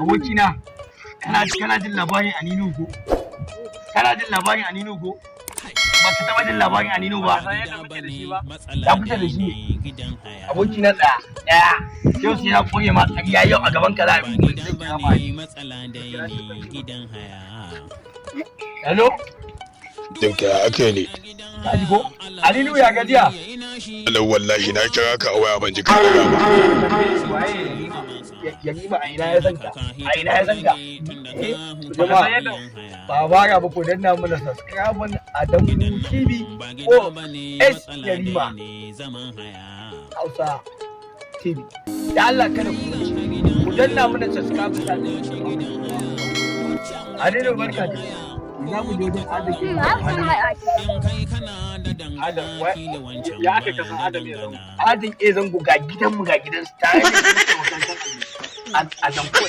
Abokina, kana jin labarin Aninu ko? Kana jin labarin Aninu ko? Ba ka taɓa jin labarin Aninu ba? Ya fita da shi. Abokina, tsaya ɗaya. Yau sai na koye ma ƙarya, yau a gaban ka za a yi kuma zai kira ma. Hello? Dinka ya ake ne? Ka ji ko? Aninu, ya gajiya? Alau wallahi, na kira ka a waya ban ji ka ɗaga ba. Yarima, a ina ya san ka? A ina ya san ka? Eh, jama'a, ba bara ba, ku danna mana subscribe a Danku TV ko S Yarima Hausa TV. Da Allah kada ku wuce. Ku danna mana subscribe. Aninu, barka da. Za mu je wajen Adam. Adam, ya aka kasan Adam ya zama? Adam A Zango, ga gidanmu, ga gidan su tare da suke makarantar allo. A Zango.